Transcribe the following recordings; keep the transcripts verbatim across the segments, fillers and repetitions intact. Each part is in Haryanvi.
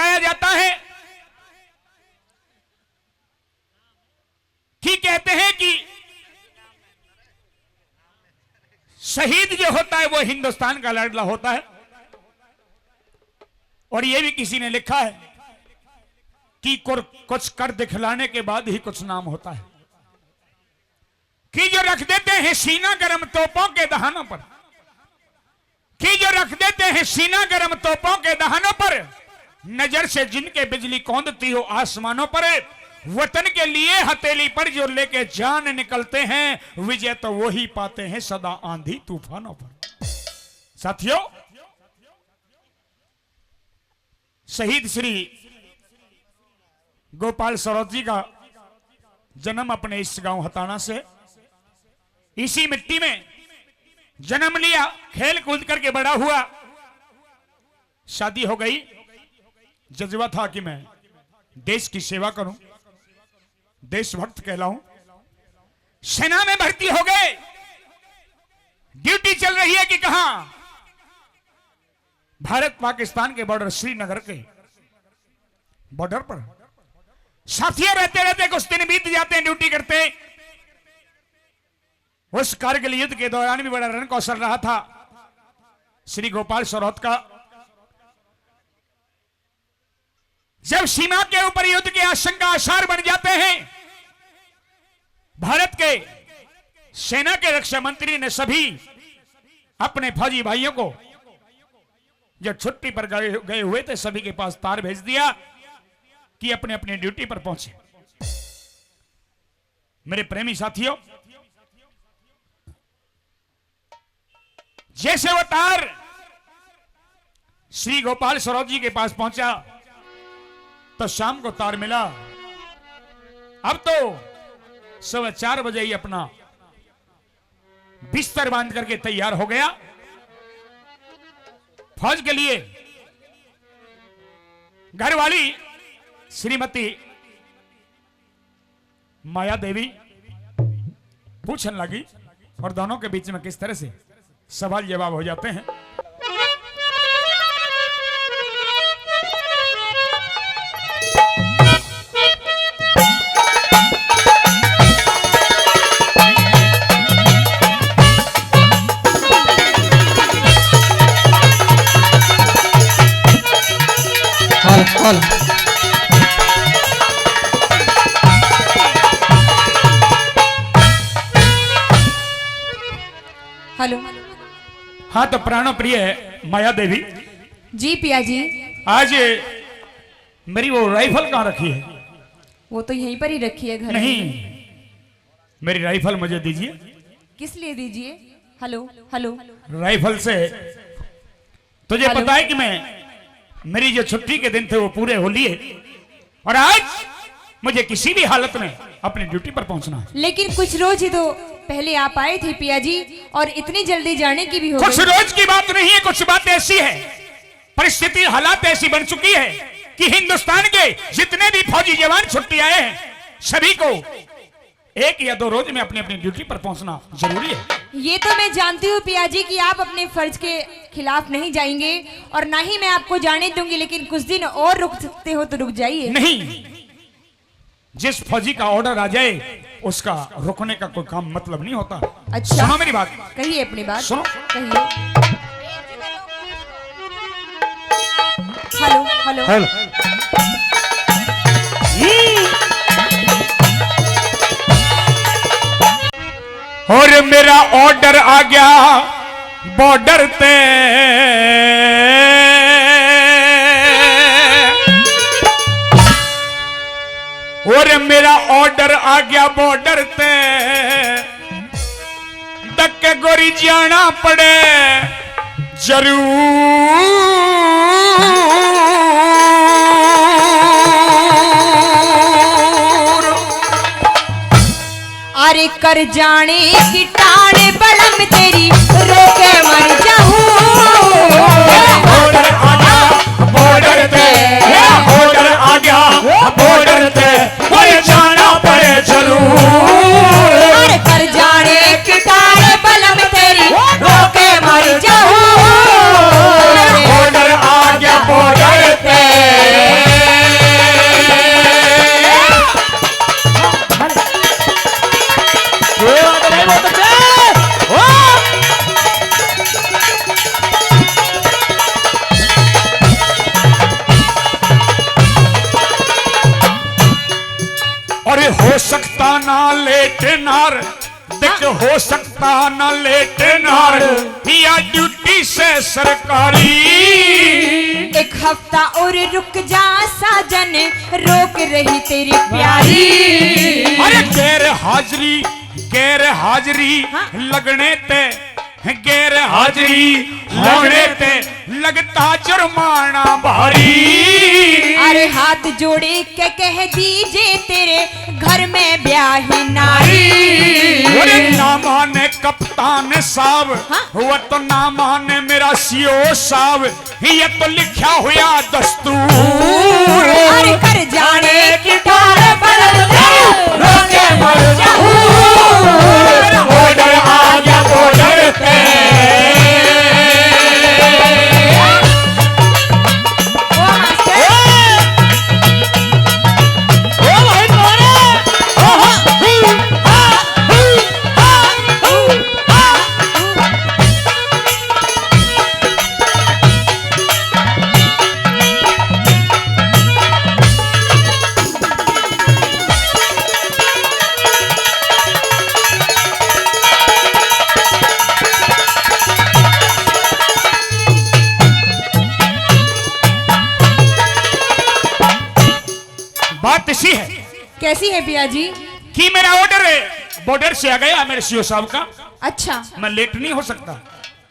बताया जाता है कि कहते हैं कि शहीद जो होता है वो हिंदुस्तान का लाडला होता है। और ये भी किसी ने लिखा है कि कुर-, कुछ कर दिखलाने के बाद ही कुछ नाम होता है। कि जो रख देते हैं सीना गर्म तोपों के दहानों पर, कि जो रख देते हैं सीना गर्म तोपों के दहानों पर, नजर से जिनके बिजली कौंदती हो आसमानों पर, वतन के लिए हथेली पर जो लेके जान निकलते हैं, विजय तो वही पाते हैं सदा आंधी तूफानों पर। साथियों, शहीद श्री गोपाल सरोत जी का जन्म अपने इस गांव हताना से, इसी मिट्टी में जन्म लिया, खेल कूद करके बड़ा हुआ, शादी हो गई। जज्बा था कि मैं देश की सेवा करूं, देशभक्त कहलाऊं। सेना में भर्ती हो गए। ड्यूटी चल रही है कि कहां? भारत पाकिस्तान के बॉर्डर, श्रीनगर के बॉर्डर पर। साथियों, रहते रहते कुछ दिन बीत जाते हैं ड्यूटी करते। उस कारगिल युद्ध के दौरान भी बड़ा रण कौशल रहा था श्री गोपाल सरोत का। जब सीमा के ऊपर युद्ध के आशंका आसार बन जाते हैं, भारत के सेना के रक्षा मंत्री ने सभी अपने फौजी भाइयों को, जो छुट्टी पर गए, गए हुए थे, सभी के पास तार भेज दिया कि अपने अपनी ड्यूटी पर पहुंचे। मेरे प्रेमी साथियों, जैसे वो तार श्री गोपाल सरोत जी के पास पहुंचा तो शाम को तार मिला। अब तो सुबह चार बजे ही अपना बिस्तर बांध करके तैयार हो गया फौज के लिए। घरवाली श्रीमती माया देवी पूछने लगी और दोनों के बीच में किस तरह से सवाल जवाब हो जाते हैं। Hello, hello. हेलो। हाँ, तो प्राणो प्रिय माया देवी। जी पिया जी। आज मेरी वो राइफल कहाँ रखी है? वो तो यहीं पर ही रखी है घर में। नहीं, मेरी राइफल मुझे दीजिए। किस लिए दीजिए? Hello, hello. राइफल से तुझे हेलो। पता है कि मैं, मेरी जो छुट्टी के दिन थे वो पूरे हो लिए, और आज मुझे किसी भी हालत में अपनी ड्यूटी पर पहुंचना है। लेकिन कुछ रोज ही तो पहले आप आए थे पिया जी, और इतनी जल्दी जाने की भी हो कुछ गई। रोज की बात नहीं है, कुछ बात ऐसी है, परिस्थिति, हालात ऐसी बन चुकी है कि हिंदुस्तान के जितने भी फौजी जवान छुट्टी आए हैं, सभी को एक या दो रोज में अपनी अपनी ड्यूटी पर पहुंचना जरूरी है। ये तो मैं जानती हूँ पिया जी कि आप अपने फर्ज के खिलाफ नहीं जाएंगे और ना ही मैं आपको जाने दूंगी, लेकिन कुछ दिन और रुक सकते हो तो रुक जाइए। नहीं, जिस फौजी का ऑर्डर आ जाए उसका रुकने का कोई काम मतलब नहीं होता। अच्छा। सुनो मेरी बात। कहिए अपनी बात। सुनो। कहिए। Hello, hello. हेलो। और मेरा ऑर्डर आ गया बॉर्डर ते, और मेरा ऑर्डर आ गया बॉर्डर ते, धक्के गोरी जाना पड़े जरूर। अरे कर जाने की टाल बलम तेरी, रो के मर जाऊं। ऑर्डर आ गया बॉर्डर पे, ऑर्डर आ गया बॉर्डर पे, कोई जाना पड़े जरूर। अरे कर जाने की टाल बलम तेरी, रो के मर जाऊं। ऑर्डर आ गया बॉर्डर पे। लेट नार, देख, हो सकता ना लेट नार, या ड्यूटी से सरकारी। एक हफ्ता और रुक जा साजन, रोक रही तेरी प्यारी। अरे गैर हाजिरी, गैर हाजिरी हाँ। लगने ते, गैर हाजिरी लगने ते लगता जुर्माना भारी। अरे हाथ जोड़े के कह दीजे तेरे घर में ब्याही नारी। अरे ना माने कप्तान साहब, हाँ। वो तो ना माने मेरा सीओ साहब, ये तो लिखा हुआ दस्तूर। अरे कर जाने की टाल पर रोके मर जाऊं। बॉर्डर आ गया बॉर्डर पे। ओ मास्टर। ओ भाई मोरे। ओ हा, हू, हा, हू, हा, हू, हा। बात ऐसी है। कैसी है पिया जी? कि मेरा ऑर्डर है, बॉर्डर से आ गया मेरे सीओ साहब का। अच्छा। मैं लेट नहीं हो सकता।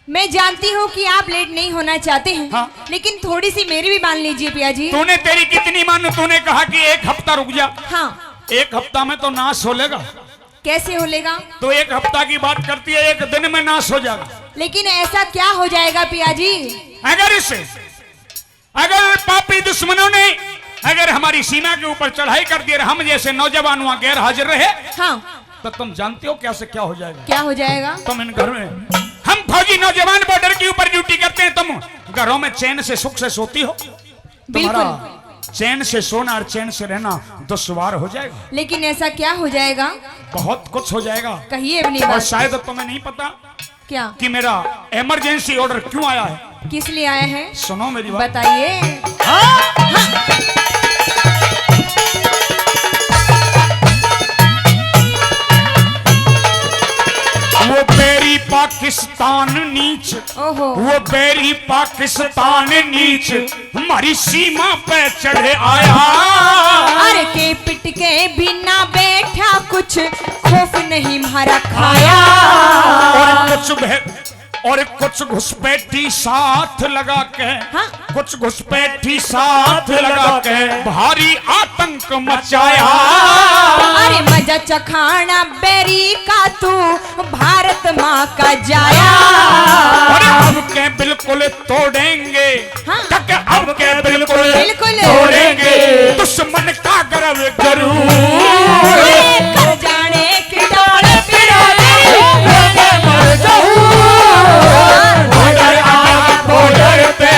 मैं जानती हूँ कि आप लेट नहीं होना चाहते हैं, हाँ। लेकिन थोड़ी सी मेरी भी मान लीजिए पिया जी। तूने, तेरी कितनी मानूं? तूने कहा कि एक हफ्ता रुक जा। हाँ। एक हफ्ता में तो नाश हो लेगा। कैसे हो लेगा? तो एक हफ्ता की बात करती है, एक दिन में नाश हो जाएगा। लेकिन ऐसा क्या हो जाएगा पिया जी? अगर इस अगर पापी दुश्मनों ने अगर हमारी सीमा के ऊपर चढ़ाई कर दी और हम जैसे नौजवान वहां गैर हाजिर रहे, हाँ। तो तुम जानते हो क्या से क्या हो जाएगा? क्या हो जाएगा? तुम इन घर में, हम फौजी नौजवान बॉर्डर के ऊपर ड्यूटी करते हैं, तुम घरों में चैन से सुख से सोती हो? तुम्हारा बिल्कुल। चैन से सोना और चैन से रहना दुश्वार हो जाएगा। लेकिन ऐसा क्या हो जाएगा? बहुत कुछ हो जाएगा। कहिए अपनी और बात। शायद तुम्हें नहीं पता, क्या? कि मेरा इमरजेंसी ऑर्डर क्यों आया है। किस लिए आया है? सुनो मेरी बात। बताइए। हाँ? हाँ। वो बैरी पाकिस्तान नीच, ओहो। वो बैरी पाकिस्तान नीच हमारी सीमा पे चढ़े आया। अरे के पिट के भी ना बैठा, कुछ खौफ नहीं म्हारा खाया। और कुछ बह-, और कुछ घुसपैठी साथ लगा के, हाँ। कुछ घुसपैठी साथ लगा के भारी आतंक मचाया। अरे मजा चखाना बैरी का तू भारत माँ का जाया। अरे अब के बिल्कुल तोड़ेंगे, हाँ। तक अब के बिल्कुल बिल्कुल। तोड़ेंगे दुश्मन का गर्व जरूर। अरे कर जाने की डाल पिरा दे। मर जाऊं बॉर्डर आ बॉर्डर पे।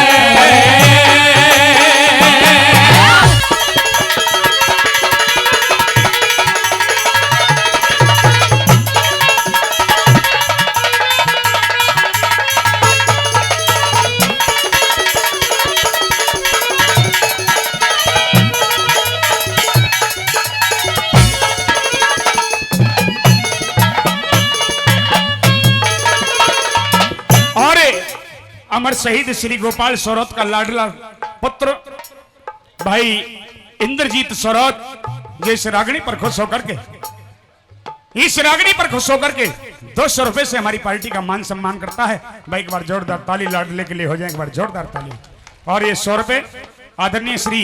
और अमर शहीद श्री गोपाल सोरौत का लाडला पुत्र भाई इंद्रजीत सोरौत, जो इस रागनी पर खुश होकर के, इस रागनी पर खुश होकर के दो सौ रुपए से हमारी पार्टी का मान सम्मान करता है। भाई, एक बार जोरदार ताली लाडले के लिए हो जाए, एक बार जोरदार ताली। और ये सौ रुपए आदरणीय श्री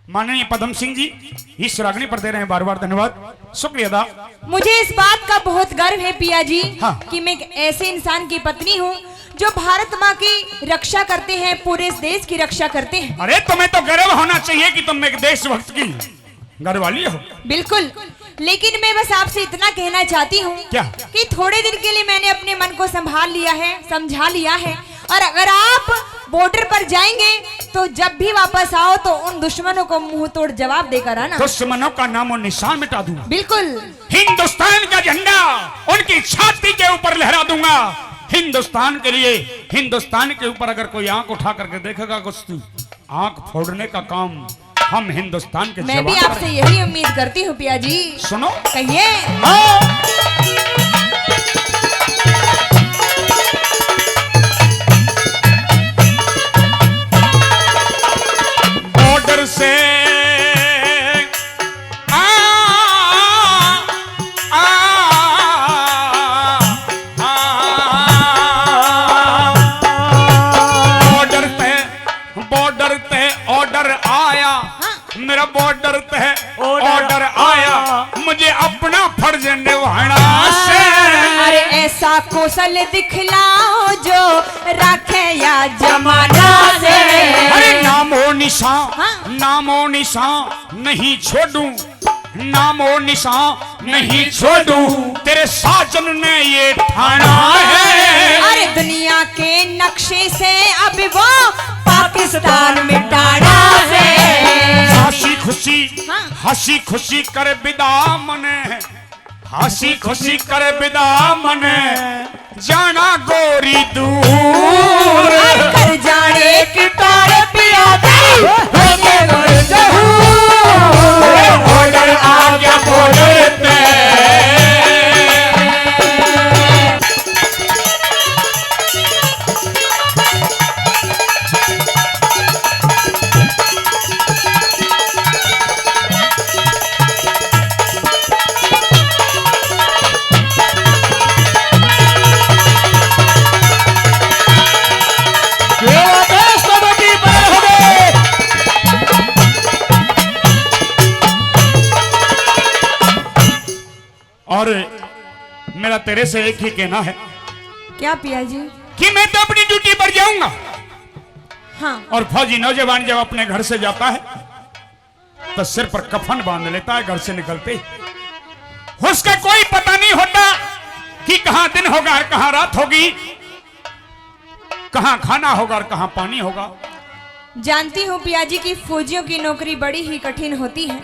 माननीय पद्म सिंह जी इस रागनी पर दे रहे हैं, बार बार धन्यवाद, शुक्रिया अदा। मुझे इस बात का बहुत गर्व है पिया जी, हाँ। कि मैं एक ऐसे इंसान की पत्नी हूँ जो भारत माँ की रक्षा करते हैं, पूरे इस देश की रक्षा करते हैं। अरे, तुम्हें तो गर्व होना चाहिए कि तुम एक देशभक्त की घर वाली हो। बिल्कुल, लेकिन मैं बस आपसे इतना कहना चाहती हूँ क्या? कि थोड़े दिन के लिए मैंने अपने मन को संभाल लिया है, समझा लिया है, और अगर आप बॉर्डर पर जाएंगे तो जब भी वापस आओ तो उन दुश्मनों को मुंह तोड़ जवाब देकर आना। दुश्मनों का नामो निशान मिटा दूंगा। बिल्कुल। हिंदुस्तान का झंडा उनकी छाती के ऊपर लहरा दूंगा। हिंदुस्तान के लिए, हिंदुस्तान के ऊपर अगर कोई आंख उठा करके देखेगा कुछ, तो आंख फोड़ने का काम हम हिंदुस्तान के मैं भी जवान आपसे हैं। यही उम्मीद करती हूँ पिया जी। सुनो। कहिए। हाँ। बॉर्डर से आ, आ, आ, बॉर्डर पे बॉर्डर पे ऑर्डर आया, हाँ। मेरा बॉर्डर पे ऑर्डर ऑर्डर आया, आया। मुझे अपना फर्ज निभाना से। अरे ऐसा कौशल दिखलाओ जो रखे या जमाना से। अरे नामो निशान, हाँ। नामो निशान नहीं छोड़ूं, नामो निशान नहीं छोड़ूं, तेरे साजन ने ये ठाना है। अरे दुनिया के नक्शे से अब वो पाकिस्तान मिटाना है। हंसी खुशी, हाँ। हंसी खुशी कर विदा मने, हंसी खुशी कर विदा मने, जाना गोरी दूर। अरे कर जाने की तार पिया दी, होके गोरी दूर। ऑर्डर आ गया बॉर्डर पे। और मेरा तेरे से एक ही कहना है। क्या पिया जी? कि मैं तो अपनी ड्यूटी पर जाऊंगा। हाँ। और फौजी नौजवान जब अपने घर से जाता है तो सिर पर कफन बांध लेता है घर से निकलते ही। उसका कोई पता नहीं होता कि कहां दिन होगा और कहां रात होगी, कहां खाना होगा और कहां पानी होगा। जानती हूँ पिया जी कि फौजियों की नौकरी बड़ी ही कठिन होती है।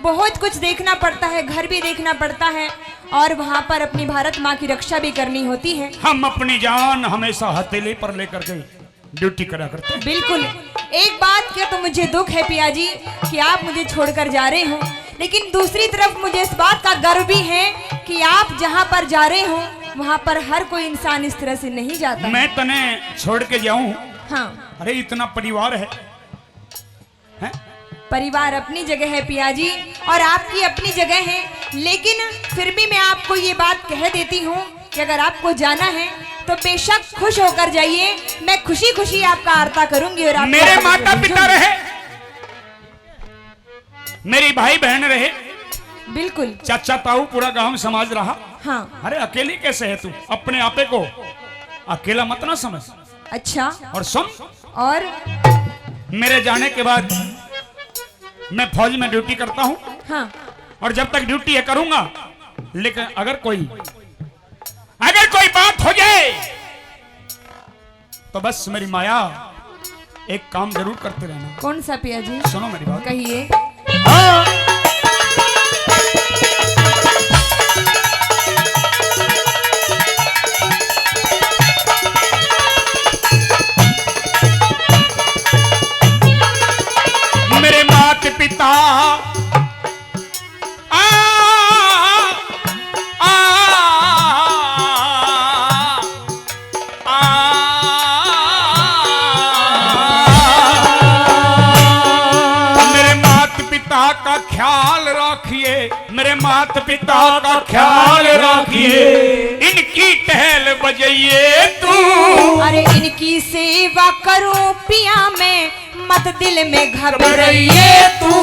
बहुत कुछ देखना पड़ता है, घर भी देखना पड़ता है और वहाँ पर अपनी भारत माँ की रक्षा भी करनी होती है। हम अपनी जान हमेशा हथेली पर लेकर के ड्यूटी करा करते हैं। बिल्कुल। एक बात का तो मुझे दुख है पिया जी कि आप मुझे छोड़कर जा रहे हो, लेकिन दूसरी तरफ मुझे इस बात का गर्व भी है कि आप जहाँ पर जा रहे हो वहाँ पर हर कोई इंसान इस तरह से नहीं जाता। मैं तने छोड़ के जाऊं? हाँ। अरे इतना परिवार है, हैं? परिवार अपनी जगह है पिया जी, और आपकी अपनी जगह है, लेकिन फिर भी मैं आपको ये बात कह देती हूँ कि अगर आपको जाना है तो बेशक खुश होकर जाइए, मैं खुशी खुशी आपका आरता करूंगी और आपको मेरे माता पिता रहे, मेरी भाई बहन रहे, बिल्कुल। चाचा ताऊ पूरा गांव समाज रहा। हाँ। अरे अकेली कैसे है तू? अपने आपे को अकेला मत ना समझ। अच्छा। और सुन, और मेरे जाने के बाद मैं फौज में ड्यूटी करता हूँ। हाँ। और जब तक ड्यूटी है करूंगा, लेकिन अगर कोई, अगर कोई बात हो जाए तो बस मेरी माया, एक काम जरूर करते रहना। कौन सा पिया जी? सुनो मेरी बात। कहिए। हाँ। मेरे माता पिता, आ, आ, आ, मेरे माता पिता का ख्याल रखिए, मेरे माता पिता का ख्याल रखिए, इनकी टहल बजाइए तू। अरे इनकी सेवा करूं पिया मैं, मत दिल में घबराइए तू।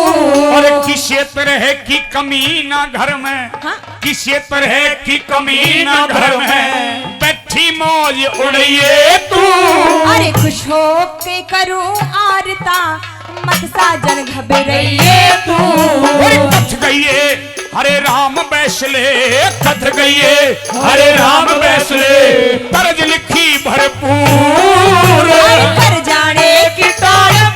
और किसी तरह की कमी ना घर में, हाँ। किसी तरह की कमी ना घर में, बैठी मौज उड़ाइए तू। अरे खुश हो के करूं आरता, मत साजन घबराइए तू। अरे कथ गइए हरे राम बैसले, कथ गइए हरे राम बैसले, तरज लिखी भरपूर। अरे कर जाने की ताड़